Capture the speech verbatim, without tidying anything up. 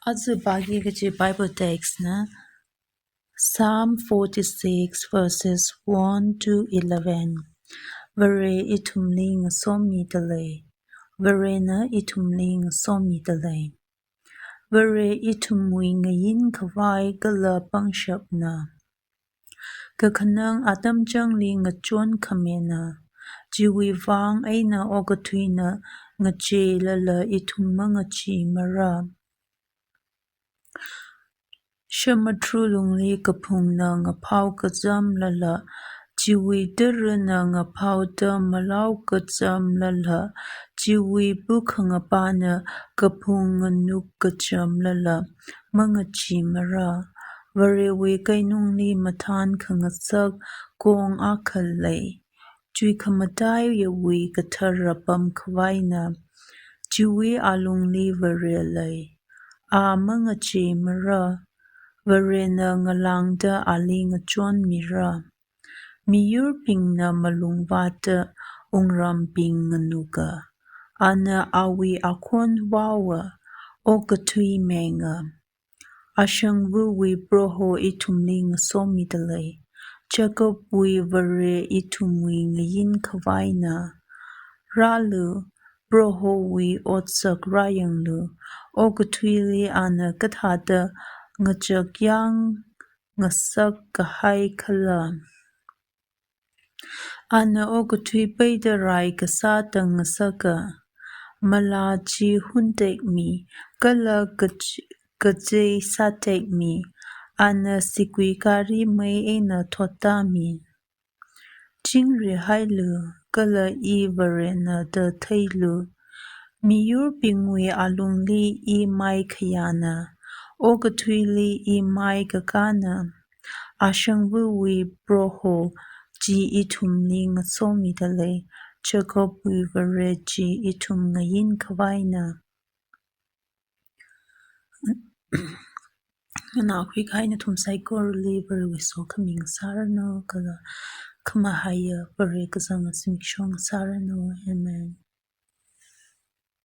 Aja pāki kaji Bible text na Psalm forty-six verses one to eleven. Vare ithumli ngasomidalei. Varena ithumli ngasomidalei. Vare ithumwui ngayin khavai kala pangshapna. Kakhanang atam changli ngachon khamena. Chiwui vang eina okathuina ngacheilala ithum mangacheemara. Samudra lungli kaphungna ngaphao kachamlala, chiwui tarana ngaphaoda malao kachamlala, chiwui pukhangapana kaphung nganuk kachamlala, mangacheemara. Varewui keinungli mathān khangasak kong akha lei. Chuikhamataiwui kathara pam khavaina. Chiwui alungli Vare lei. A mangacheemara. Varena ngalāngda ali ngachonmira. Miyurbingna malungvātda wungrambing nganuka. Ana awui akhon vaowa, okathui menga. Ashangvawui Proho ithumli ngasomidalei. Jacobwui Vare ithumwui ngayin khavaina. Rālu, Prohowui otsak rāyanglu. Okathuili ana kathāda ngachakyang ngasak kahai khala. Ana okathui peida rai kasā tang ngasaka. Malā chi huntekmi, kala kach-, kachei sātekmi. Ana siguigari mei eina thottāmi. Chingri hailu, kala I Varena da theilu. Miyurbingwui alungli I mai khayāna, okathuili I mai kakāna. Ashangvawui Proho chi ithumli ngasomidalei, Jacobwui Vare chi ithum ngayin khavaina. Nganākhui kahai nathum saikorali Varewui sokhami ngasāranu, kala khamahaiya Vare kazang zimiksho ngasāranu. Amen.